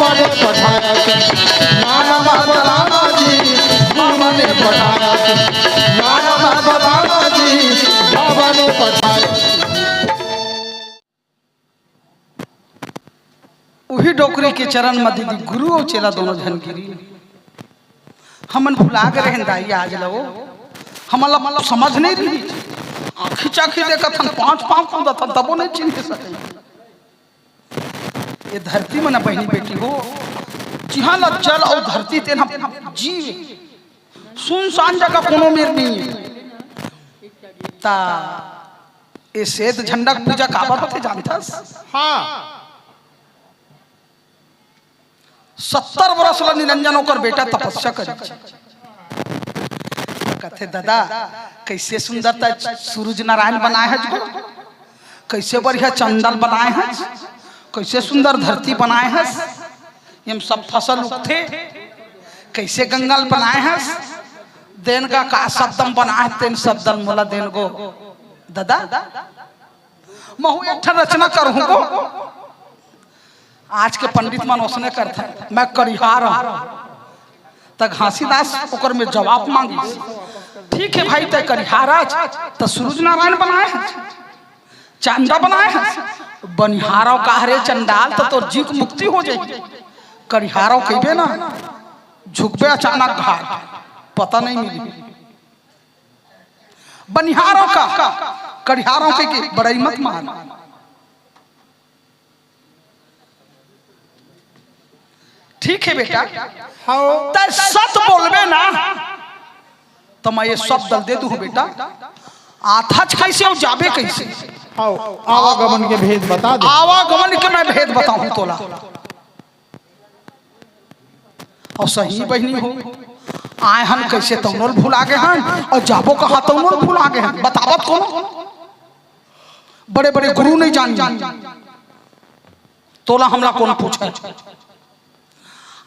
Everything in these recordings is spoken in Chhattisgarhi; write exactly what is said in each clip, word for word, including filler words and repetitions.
बाबा ने पठाया कि नाना बाबा रामा जी, बाबा ने पठाया कि नाना बाबा रामा जी, बाबा ने पठाया। उही डोकरी के चरण म दीदी गुरु अउ चेला दोनों झन गिरी। हमन भुला गे रहेन दाई, आज ल वो हमन ल समझ नइ रही। आँखी चाखी देखत हन, पाँच पाँव कूदत हन, तबो नइ चिन्हे सके। ये धरती म न बहिनी बेटी हो, जिहाँ ल जल अउ धरती तेन ह जीव, सुनसान जगह कोनो मेर नइ हे। ता ये श्वेत झंडा के पूजा काबर होथे जानथस? हाँ। सत्तर बरस ल निरंजन ओकर बेटा तपस्या करिस। कथे, "ददा, कइसे सुंदर तैं सूरज नारायण बनाए हस गो, कइसे बढ़िया चंदा ल बनाए हस, कइसे सुंदर धरती बनाए हस, एम सब फसल उगथे, कइसे गंगा ल बनाए हस, देन गा का शब्द म बनाए हस, तेन शब्द ल मोला देन गो ददा, महू एक ठन रचना करहूँ गो।" आज के पंडित मन ओसने करथे, "मैं करिहार हूँ।" त घासीदास ओकर में जवाब मांगिस, "ठीक हे भाई, तैं करिहार हस, त सूरज नारायण बनाए हस, चांदा बनाए हस, बनिहारव का हरे चंडाल, त तोर जीव के मुक्ति हो जाही। करिहारव कहिबे ना, झुकबे अचानक घाट, पता नइ मिलही। बनिहारव का, करिहारव कहिके बड़ई मत मार।" ठीक हे बेटा, हाँ। तैं सत बोलबे ना, त मैं ये शब्द ल दे दूँ बेटा, आथच कइसे अउ जाबे कइसे? हाँ, आवागमन के भेद बता दे। आवागमन के मैं भेद बताहूँ तोला। अउ सही बहिनी हो, आए हन कइसे तउनो ल भुला गे हन, अउ जाबो कहाँ तउनो ल भुला गे हन, बतावत कोनो? बड़े बड़े गुरु नइ जानी, तोला हमला कोन पूछे?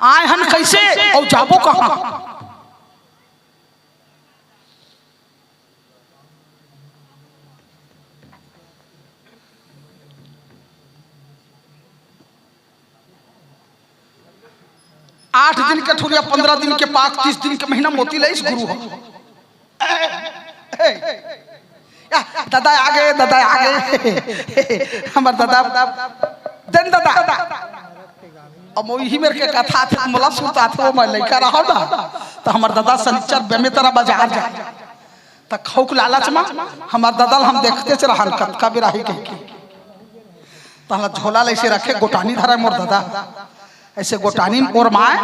आए हन कइसे अउ जाबो कहाँ? आठ दिन के ठुरिया, पंद्रह दिन के पाक, तीस दिन के महीना मोती लइस गुरु ह। ए, ए, या, ददा आगे, ददा आगे। हमर ददा, देन ददा। अब वो इही मेर के कथा आथे, मोला सुरत आथे, वो मैं लइका रहव ना, त हमर ददा सनिचर बेमेतरा बजार जाय, त खउक लालच म हमर ददा ल हम देखतेच रहन, कतका बेर आही कहिके। तहला झोला ल अइसे रखे, गोटानी धरय मोर ददा, अइसे गोटानी ओरमाय,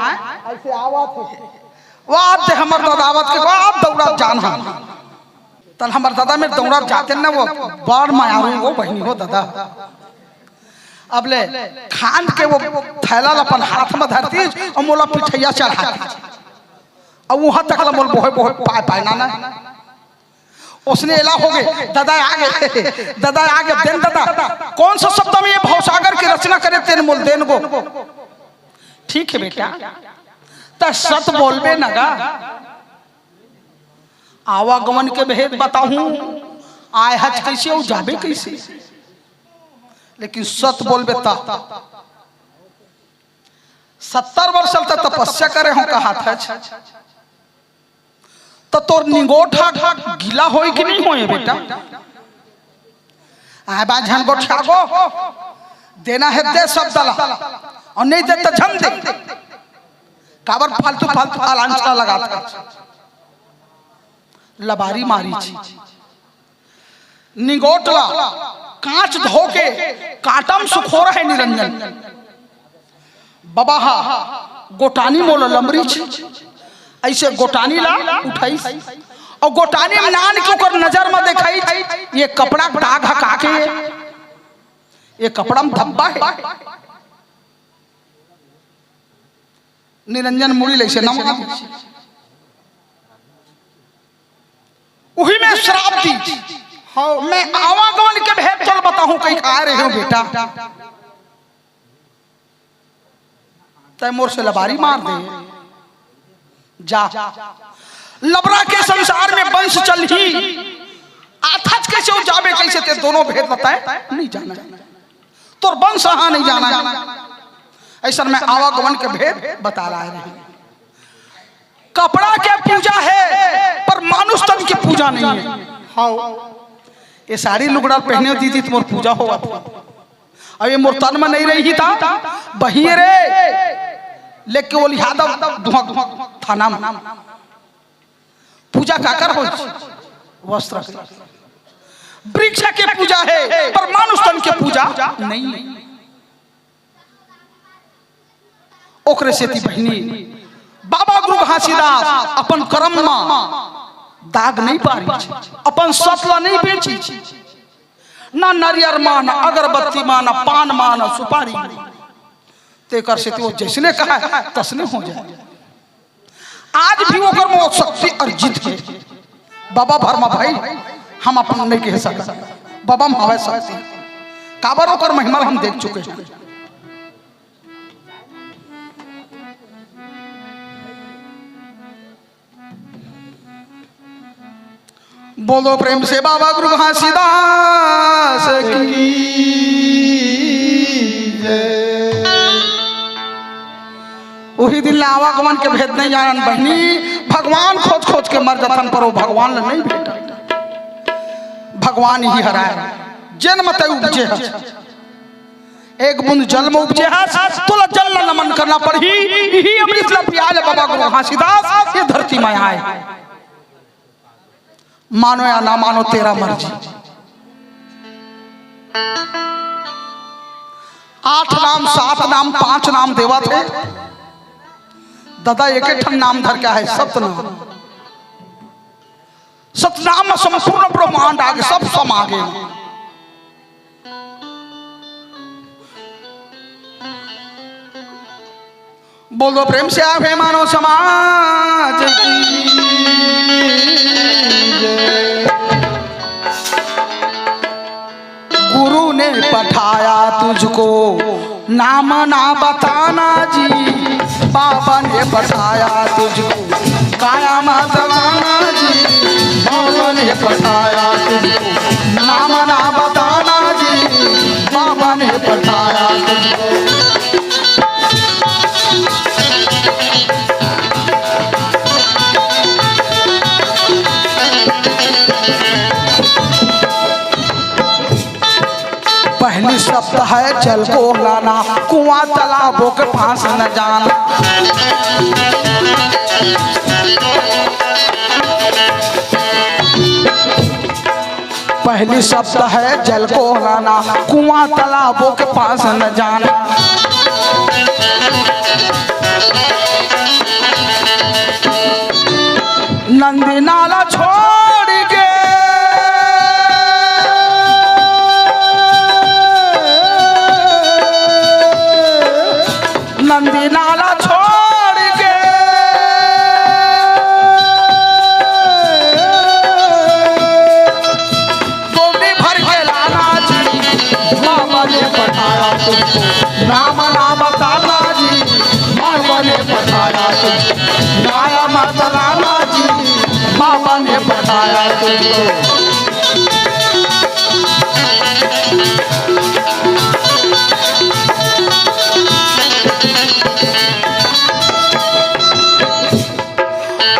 अइसे आवत हे। वाह, ते हमर ददा आवत के, वाह, दउड़त जान हम। तहला हमर ददा मेर दउड़त जातेन ना, वो बड़ मयारू, वो बहिनी हो ददा। अब ले खांद के वो थैला ल अपन हाथ म धरतिस अउ मोला पिठइया चढ़ातिस। अउ उहाँ तक ल मोला बोहे बोहे पाय पाय ना ना। ओसने एला होगे, ददा आगे, ददा आगे, देन ददा, कौन सा शब्द में ये भवसागर की रचना करे, तेन मोला देन गो। ठीक हे बेटा, त सत बोलबे न गा। आवागमन के भेद बताहूँ, आय हच कइसे अउ जाबे कइसे, लेकिन सत बोलबे त। सत्तर वर्ष ल त तपस्या करे हँव कहाथच, त तोर निगोठ ह गीला होय कि नइ होय बेटा? आय बा झन गोठिया गो, देना हे दे शब्द ला, अउ नइ दे त झन दे। काबर फालतू फालतू आलांचना लगाथच? लबारी मारिच। निगोट ला कांच धो के कांटा म सुखोर हे निरंजन। बबा हा गोटानी मोला लमरिच, अइसे गोटानी ला उठाइस अउ गोटानी म नान के ओकर नजर म देखाइच, ये कपड़ा के दाग ह का के, ये कपड़ा म धब्बा हे। निरंजन मुड़ी ल अइसे नवा दिस। उही में श्राप दिस। हाँ। मैं आवागमन के भेद तोला बताहूँ, कहिके आय रहेंव बेटा। तैं मोर से लबारी मार दे। जा। लबरा के संसार में वंश चलही। आथच कइसे अउ जाबे कइसे, ते दोनों भेद ल तैं नइ जानय। तोर वंश ह नइ जानय। अइसन में आवागमन के भेद बता रहा है। कपड़ा के पूजा है, पर मानुष तन के पूजा नहीं है। हाँ, ये साड़ी लुगड़ा पहने दीदी, तुम्हार पूजा होवत हे। अब ये मोर तन में नहीं रही था, बहिए रे, लेके वो लिहा दो दुहा थाना में। पूजा काकर हो? वस्त्र के। वृक्ष के पूजा है, पर मानुष तन के पूजा नहीं है। ओकरे सेती बहिनी, बाबा गुरु घासीदास अपन करम म दाग नहीं पारिस, अपन सत ल नहीं बेचिस, ना नरियर म, ना अगरबत्ती म, ना पान म, ना सुपारी म। तेकर सेती वो जइसने कहय, तइसने हो जाय। आज भी ओकर म शक्ति अर्जित हे। बाबा भरमा भाई, हम अपन नहीं कह सकत, बाबा म हवय शक्ति। काबर ओकर महिमा ल हम देख चुके हन। बोलो प्रेम से बाबा गुरु घासीदास की जय। उही दिन ले आवागमन के भेद नहीं जानन बहिनी, भगवान खोज खोज के मर जथन, पर वो भगवान ल नहीं भेटन। भगवान इही हरय, जेन म तैं उपजे हस। एक बूंद जल म उपजे हस, तोला जल ल नमन करना पड़ही। इही अमृत ल पियाय ल बाबा गुरु घासीदास ये धरती म आय। मानो या ना मानो, तेरा मर्जी। आठ नाम, सात नाम, पांच नाम देवत हे। ददा एक ठन नाम धर के आहे, सतनाम। सतनाम म संपूर्ण ब्रह्मांड आगे, सब समा गे। बोलो प्रेम से, आप हे मानव समाज की जय। गुरु ने पठाया तुझको, नाम ना बताना जी, बाबा ने पठाया तुझको, काया माता लाना जी, बाबा ने पठाया तुझको, नाम ना बताना जी, बाबा ने पठाया तुझको। पहली शब्द है जल को लाना, कुआं तालाबों के पास न जाना। पहली शब्द है जल को लाना, कुआं तालाबों के पास न जाना। नंदी नाला छोड़ के, नंदी नाला छोड़ के, डोली भर के लाना जी, बाबा ने पठाया तुझको, नाम ना बताना जी, बाबा ने पठाया तुझको, नाम मत लाना जी, बाबा ने पठाया तुझको।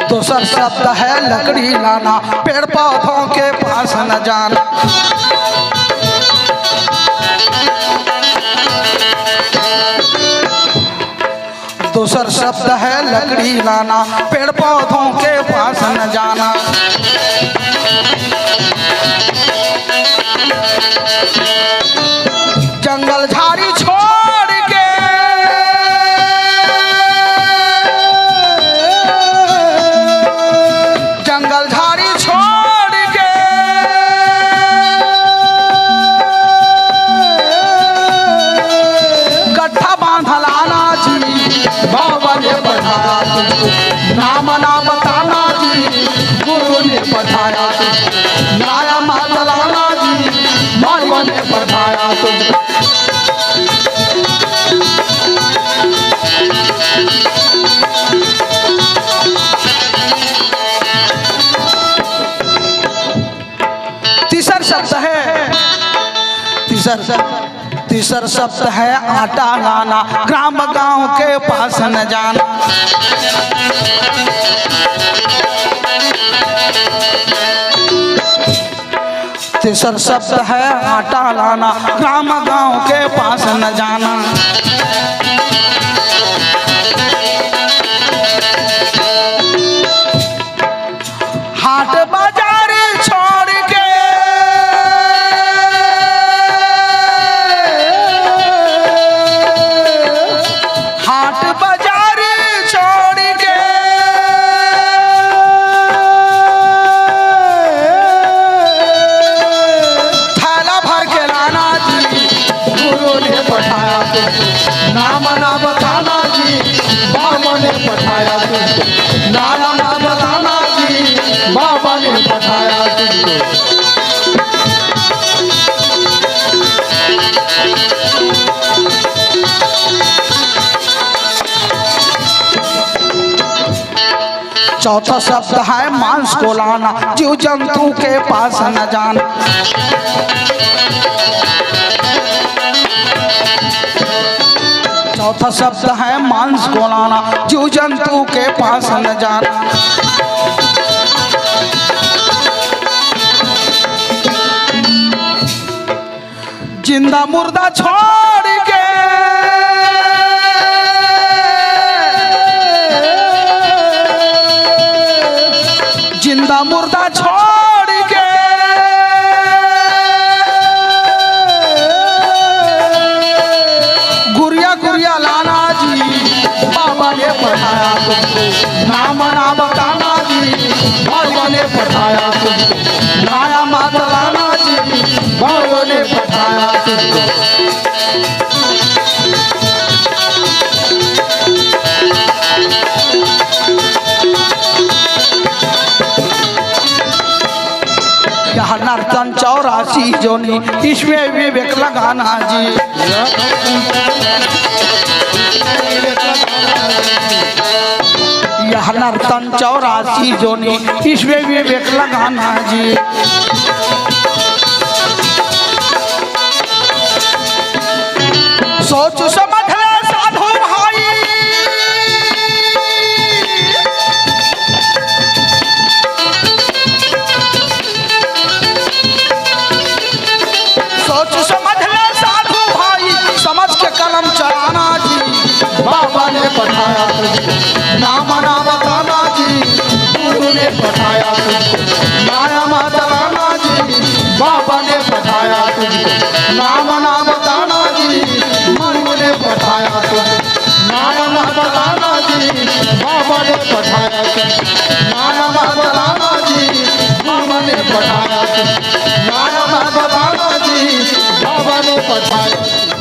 दूसर शब्द है लकड़ी लाना, पेड़ पौधों के पास न जाना। दूसर शब्द है लकड़ी लाना, पेड़ पौधों के पास न जाना। जंगल झाड़ी छोड़ के, जंगल झाड़ी छोड़ के, गट्ठा बांध लाना जी, बाबा ने पठाया तुझको, नाम ना बताना जी, गुरु ने पठाया तुझको, नाया मात लाना जी, बाबा ने पठाया तुझको। तीसर शब्द है, तीसर शब्द, तीसर शब्द है आटा लाना, ग्राम गांव के पास न जाना। तीसर शब्द है आटा लाना, ग्राम गांव के पास न जाना। हाट बाजार छोड़ के, हाट बाजार छोड़ के, थैला भर के लाना जी, गुरु ने पठाया तुमको, नाम ना बताना जी, बाबा ने पठाया तुमको, नाम ना बताना जी, बाबा ने पठाया तुमको। चौथा शब्द है मांस को लाना, जीव जंतु के पास न जाना। चौथा शब्द है मांस को लाना, जीव जंतु के पास न जाना। जिंदा मुर्दा छोड़ के, जिंदा मुर्दा छोड़ के, गुरिया गुरिया लाना जी, बाबा ने पठाया तुमको, नाम ना बताना जी, बाबा ने पठाया तुमको, नाया मात लाना जी, बाबा ने पठाया तुमको। यह नर्तन चौरासी जोनी, इसमें विवेक लगाना जी। यह नर्तन चौरासी जोनी, इसमें विवेक लगाना जी। सोच समझ ले साधु भाई, सोच समझ ले साधु भाई, समझ के कलम चलाना जी। बाबा ने पठाया तुझको, नाम ना बताना जी, गुरु ने पठाया तुझको, नाया मात लाना जी, बाबा ने पठाया तुझको, नाम ना बताना जी, गुरु ने पठाया तुझको, नाया मात लाना जी, बाबा ने पठाया तुझको, नाया मात लाना जी, बाबा ने पठाया तुझको, नाया मात लाना जी, बाबा ने पठाया तुझको।